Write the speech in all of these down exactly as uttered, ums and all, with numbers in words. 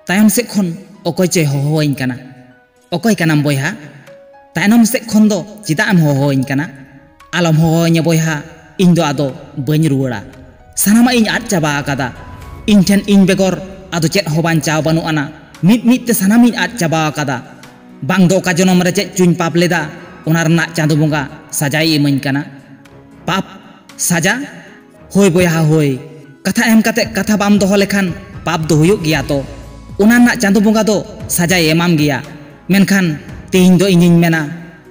ᱛᱟᱭᱚᱢ ᱥᱮᱫ ᱠᱷᱚᱱ ᱚᱠᱚᱭ ᱪᱚᱭ ᱦᱚᱦᱚᱣᱟᱹᱧ ᱠᱟᱱᱟ᱾ "ᱚᱠᱚᱭ ᱠᱟᱱᱟᱢ ᱵᱚᱭᱦᱟ? ᱛᱟᱭᱱᱚᱢ ᱥᱮᱫ ᱠᱷᱚᱱ ᱫᱚ ᱪᱮᱫᱟᱜ ᱮᱢ ᱦᱚᱦᱚᱣᱟᱹᱧ ᱠᱟᱱᱟ? ᱟᱞᱚᱢ ᱦᱚᱦᱚᱣᱟᱹᱧᱟ ᱵᱚᱭᱦᱟ, ᱤᱧ ᱫᱚ ᱟᱫᱚ ᱵᱟᱹᱧ ᱨᱩᱣᱟᱹᱲᱟ᱾ ᱥᱟᱱᱟᱢᱟᱜ ᱤᱧ ᱟᱫ ᱪᱟᱵᱟ ᱟᱠᱟᱫᱟ᱾ ᱤᱧ ᱴᱷᱮᱱ ᱤᱧ ᱵᱮᱜᱚᱨ ᱟᱫᱚ ᱪᱮᱫ ᱦᱚᱸ ᱵᱟᱧᱪᱟᱣ ᱵᱟᱹᱱᱩᱜ ᱟᱱᱟ᱾ ᱢᱤᱫ ᱢᱤᱫ ᱛᱮ ᱥᱟᱱᱟᱢᱤᱧ ᱟᱫ ᱪᱟᱵᱟ ᱟᱠᱟᱫᱟ᱾ ᱵᱟᱝ ᱫᱚ ᱚᱠᱟ ᱡᱚᱱᱚᱢ ᱨᱮ ᱪᱮᱫ ᱪᱚᱧ ᱯᱟᱯ ᱞᱮᱫᱟ, ᱚᱱᱟ ᱨᱮᱱᱟᱜ ᱪᱟᱸᱫᱚ ᱵᱚᱸᱜᱟ ᱥᱟᱡᱟᱭ ᱤᱢᱟᱹᱧ ᱠᱟᱱᱟ?" ᱯᱟᱯ? ᱥᱟᱡᱟ? ᱦᱳᱭ ᱵᱚᱭᱦᱟ, ᱦᱳᱭ᱾ ᱠᱟᱛᱷᱟ ᱮᱢ ᱠᱟᱛᱮ ᱠᱟᱛᱷᱟ ᱵᱟᱢ ᱫᱚᱦᱚ ᱞᱮᱠᱷᱟᱱ ᱯᱟᱯ ᱫᱚ ᱦᱩᱭᱩᱜ ᱜᱮᱭᱟ ᱛᱚ᱾ ᱚᱱᱟ ᱨᱮᱱᱟᱜ ᱪᱟᱸᱫᱚ ᱵᱚᱸᱜᱟ ᱫᱚ ᱥᱟᱡᱟᱭ ᱮᱢᱟᱢ ᱜᱮᱭᱟ᱾ ᱢᱮᱱᱠᱷᱟᱱ ᱛᱮᱦᱮᱧ ᱫᱚ ᱤᱧᱤᱧ ᱢᱮᱱᱟ,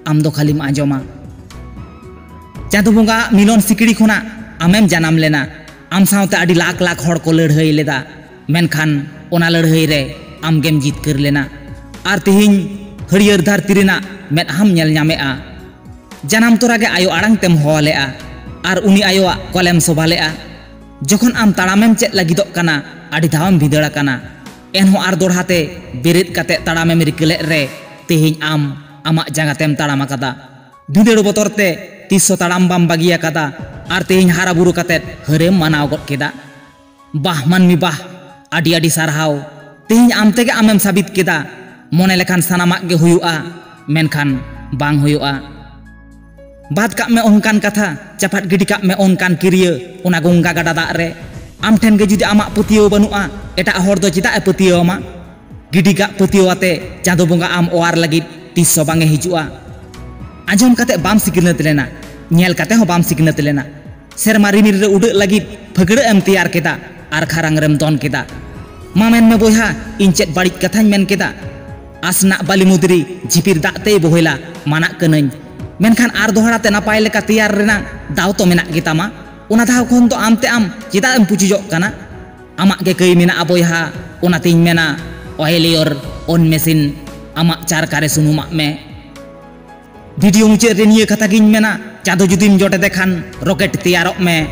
ᱟᱢ ᱫᱚ ᱠᱷᱟᱹᱞᱤᱢ ᱟᱸᱡᱚᱢᱟ᱾ ᱪᱟᱸᱫᱚ ᱵᱚᱸᱜᱟ ᱟᱜ ᱢᱤᱞᱚᱱ ᱥᱤᱠᱲᱤ ᱠᱷᱚᱱᱟᱜ ᱟᱢᱮᱢ ᱡᱟᱱᱟᱢ ᱞᱮᱱᱟ᱾ ᱟᱢ ᱥᱟᱶᱛᱮ ᱟᱹᱰᱤ ᱞᱟᱠᱷ ᱞᱟᱠᱷ ᱦᱚᱲ ᱠᱚ ᱞᱟᱹᱲᱦᱟᱹᱭ ᱞᱮᱫᱟ, ᱢᱮᱱᱠᱷᱟᱱ ᱚᱱᱟ ᱞᱟᱹᱲᱦᱟᱹᱭ ᱨᱮ ᱟᱢᱜᱮᱢ ᱡᱤᱛᱠᱟᱹᱨ ᱞᱮᱱᱟ᱾ ᱟᱨ ᱛᱮᱦᱮᱧ ᱦᱟᱹᱨᱭᱟᱹᱲ ᱫᱷᱟᱹᱨᱛᱤ ᱨᱮᱱᱟᱜ ᱢᱮᱫᱦᱟᱢ ᱧᱮᱞ ᱧᱟᱢᱮᱜᱼᱟ᱾ ᱡᱟᱱᱟᱢ ᱛᱚᱨᱟ ᱜᱮ ᱟᱭᱳ ᱟᱲᱟᱝ ᱛᱮᱢ ᱦᱚᱦᱚ ᱞᱮᱜᱼᱟ ᱟᱨ ᱩᱱᱤ ᱟᱭᱳᱣᱟᱜ ᱠᱚᱞᱮᱢ ᱥᱚᱵᱷᱟ ᱞᱮᱜᱼᱟ᱾ ᱡᱚᱠᱷᱚᱱ ᱟᱢ ᱛᱟᱲᱟᱢᱮᱢ ᱪᱮᱫ ᱞᱟᱹᱜᱤᱫᱚᱜ ᱠᱟᱱᱟ, ᱟᱹᱰᱤ ᱫᱷᱟᱣᱮᱢ ᱵᱷᱤᱸᱫᱟᱹᱲ ᱟᱠᱟᱱᱟ, ᱮᱱᱦᱚᱸ ᱟᱨ ᱫᱚᱲᱦᱟ ᱛᱮ ᱵᱮᱨᱮᱫ ᱠᱟᱛᱮ ᱛᱟᱲᱟᱢᱮᱢ ᱨᱤᱠᱟᱹ ᱞᱮᱫ ᱨᱮ, ᱛᱮᱦᱮᱧ ᱟᱢ ᱟᱢᱟᱜ ᱡᱟᱸᱜᱟ ᱛᱮᱢ ᱛᱟᱲᱟᱢ ᱟᱠᱟᱫᱟ᱾ ᱵᱷᱤᱸᱫᱟᱹᱲ ᱵᱚᱛᱚᱨ ᱛᱮ ᱛᱤᱥ ᱦᱚᱸ ᱛᱟᱲᱟᱢ ᱵᱟᱢ ᱵᱟᱹᱜᱤ ᱟᱠᱟᱫᱟ ᱟᱨ ᱛᱮᱦᱮᱧ ᱦᱟᱨᱟ ᱵᱩᱨᱩ ᱠᱟᱛᱮ ᱦᱟᱹᱨᱮᱢ ᱢᱟᱱᱟᱣ ᱜᱚᱫ ᱠᱮᱫᱟ᱾ ᱵᱟᱦ ᱢᱟᱹᱱᱢᱤ ᱵᱟᱦ, ᱟᱹᱰᱤ ᱟᱹᱰᱤ ᱥᱟᱨᱦᱟᱣ᱾ ᱛᱮᱦᱮᱧ ᱟᱢ ᱛᱮᱜᱮ ᱟᱢᱮᱢ ᱥᱟᱹᱵᱤᱛ ᱠᱮᱫᱟ᱾ ᱢᱚᱱᱮ ᱞᱮᱠᱷᱟᱱ ᱥᱟᱱᱟᱢᱟᱜ ᱜᱮ ᱦᱩᱭᱩᱜᱼᱟ, ᱢᱮᱱᱠᱷᱟᱱ ᱵᱟᱝ ᱦᱩᱭᱩᱜᱼᱟ᱾ ᱵᱟᱫ ᱠᱟᱜ ᱢᱮ ᱚᱱᱠᱟᱱ ᱠᱟᱛᱷᱟ, ᱪᱟᱯᱟᱫ ᱜᱤᱰᱤ ᱠᱟᱜ ᱢᱮ ᱚᱱᱠᱟᱱ ᱠᱤᱨᱤᱭᱟᱹ ᱚᱱᱟ ᱜᱚᱝᱜᱟ ᱜᱟᱰᱟ ᱫᱟᱜ ᱨᱮ᱾ ᱟᱢ ᱴᱷᱮᱱ ᱜᱮ ᱡᱩᱫᱤ ᱟᱢᱟᱜ ᱯᱟᱹᱛᱭᱟᱹᱣ ᱵᱟᱹᱱᱩᱜᱼᱟ, ᱮᱴᱟᱜ ᱦᱚᱲ ᱫᱚ ᱪᱮᱫᱟᱜ ᱮ ᱯᱟᱹᱛᱭᱟᱹᱣ ᱟᱢᱟ? ᱜᱤᱰᱤ ᱠᱟᱜ ᱯᱟᱹᱛᱭᱟᱹᱣ ᱟᱛᱮ ᱪᱟᱸᱫᱚ ᱵᱚᱸᱜᱟ ᱟᱢ ᱚᱣᱟᱨ ᱞᱟᱹᱜᱤᱫ ᱛᱤᱥ ᱦᱚᱸ ᱵᱟᱝ ᱮ ᱦᱤᱡᱩᱜᱼᱟ᱾ ᱟᱸᱡᱚᱢ ᱠᱟᱛᱮ ᱵᱟᱢ ᱥᱤᱠᱷᱱᱟᱹᱛ ᱞᱮᱱᱟ, ᱧᱮᱞ ᱠᱟᱛᱮ ᱦᱚᱸ ᱵᱟᱢ ᱥᱤᱠᱷᱱᱟᱹᱛ ᱞᱮᱱᱟ᱾ ᱥᱮᱨᱢᱟ ᱨᱤᱢᱤᱞ ᱨᱮ ᱩᱰᱟᱹᱜ ᱞᱟᱹᱜᱤᱫ ᱯᱷᱟᱹᱠᱲᱟᱹᱜ ᱮᱢ ᱛᱮᱭᱟᱨ ᱠᱮᱫᱟ ᱟᱨ ᱠᱷᱟᱨᱟᱝ ᱨᱮᱢ ᱫᱚᱱ ᱠᱮᱫᱟ᱾ ᱢᱟ ᱢᱮᱱ ᱢᱮ ᱵᱚᱭᱦᱟ, ᱤᱧ ᱪᱮᱫ ᱵᱟᱹᱲᱤᱡ ᱠᱟᱛᱷᱟᱧ ᱢᱮᱱ ᱠᱮᱫᱟ? ᱟᱥᱱᱟᱜ ᱵᱟᱹᱞᱤ ᱢᱩᱫᱽᱨᱤ ᱡᱷᱤᱯᱤᱨ ᱫᱟᱜ ᱛᱮᱭ ᱵᱚᱦᱮᱞᱟ, ᱢᱟᱱᱟᱜ ᱠᱟᱹᱱᱟᱹᱧ᱾ ᱢᱮᱱᱠᱷᱟᱱ ᱟᱨ ᱫᱚᱦᱲᱟ ᱛᱮ ᱱᱟᱯᱟᱭ ᱞᱮᱠᱟ ᱛᱮᱭᱟᱨ ᱨᱮᱱᱟᱜ ᱫᱟᱣ ᱛᱚ ᱢᱮᱱᱟᱜ ᱜᱮᱛᱟᱢᱟ᱾ ᱚᱱᱟ ᱫᱷᱟᱣ ᱠᱷᱚᱱ ᱫᱚ ᱟᱢ ᱛᱮ ᱟᱢ ᱪᱮᱫᱟᱜ ᱮᱢ ᱯᱩᱪᱩᱡᱚᱜ ᱠᱟᱱᱟ? ᱟᱢᱟᱜ ᱜᱮ ᱠᱟᱹᱭ ᱢᱮᱱᱟᱜᱼᱟ ᱵᱚᱭᱦᱟ, ᱚᱱᱟᱛᱮᱧ ᱢᱮᱱᱟ, oil your own machine, ᱟᱢᱟᱜ ᱪᱟᱨᱠᱟᱨᱮ ᱥᱩᱱᱩᱢᱟᱜ ᱢᱮ᱾ ᱵᱷᱤᱰᱤᱭᱳ ᱢᱩᱪᱟᱹᱫ ᱨᱮ ᱱᱤᱭᱟᱹ ᱠᱟᱛᱷᱟ ᱜᱤᱧ ᱢᱮᱱᱟ, ᱪᱟᱸᱫᱚ ᱡᱩᱫᱤᱢ ᱡᱚᱴᱮᱫᱮ ᱠᱷᱟᱱ rocket ᱛᱮᱭᱟᱨᱚᱜ ᱢᱮ,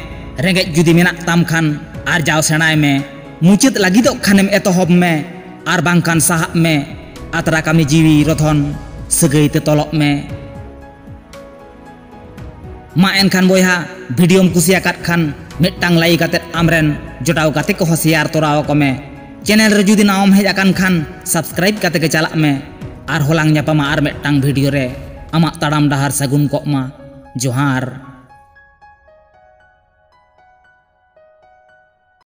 ᱨᱮᱸᱜᱮᱡ ᱡᱩᱫᱤ ᱢᱮᱱᱟᱜ ᱛᱟᱢ ᱠᱷᱟᱱ ᱟᱨᱡᱟᱣ ᱥᱮᱬᱟᱭ ᱢᱮ, ᱢᱩᱪᱟᱹᱫ ᱞᱟᱹᱜᱤᱫᱚᱜ ᱠᱷᱟᱱᱮᱢ ᱮᱛᱚᱦᱚᱵ ᱢᱮ, ᱟᱨ ᱵᱟᱝᱠᱷᱟᱱ ᱥᱟᱦᱟᱜ ᱢᱮ, ᱟᱛᱨᱟ ᱠᱟᱹᱢᱤ ᱡᱤᱣᱤ ᱨᱚᱛᱷᱚᱱ ᱥᱟᱹᱜᱟᱹᱭ ᱛᱮ ᱛᱚᱞᱚᱜ ᱢᱮ᱾ ᱢᱟ ᱮᱱᱠᱷᱟᱱ ᱵᱚᱭᱦᱟ, ᱵᱷᱤᱰᱤᱭᱳᱢ ᱠᱩᱥᱤᱭᱟᱠᱟᱫ ᱠᱷᱟᱱ ᱢᱤᱫᱴᱟᱝ like ᱟᱛᱮᱫ ᱟᱢᱨᱮᱱ ᱡᱚᱴᱟᱣ ᱜᱟᱛᱮ ᱠᱚᱦᱚᱸ share ᱛᱚᱨᱟᱣ ᱟᱠᱚ ᱢᱮ᱾ ᱪᱮᱱᱮᱞ ᱨᱮ ᱡᱩᱫᱤ ᱱᱟᱣᱟᱢ ᱦᱮᱡ ᱟᱠᱟᱱ ᱠᱷᱟᱱ, ᱥᱟᱵᱥᱠᱨᱟᱭᱤᱵ ᱠᱟᱛᱮ ᱜᱮ ᱪᱟᱞᱟᱜ ᱢᱮ᱾ ᱟᱨᱦᱚᱸ ᱞᱟᱝ ᱧᱟᱯᱟᱢᱟ ᱟᱨ ᱢᱤᱫᱴᱟᱝ ᱵᱷᱤᱰᱤᱭᱳ ᱨᱮ᱾ ᱟᱢᱟᱜ ᱛᱟᱲᱟᱢ ᱰᱟᱦᱟᱨ ᱥᱟᱹᱜᱩᱱ ᱠᱚᱜ ᱢᱟ᱾ ᱡᱚᱦᱟᱨ᱾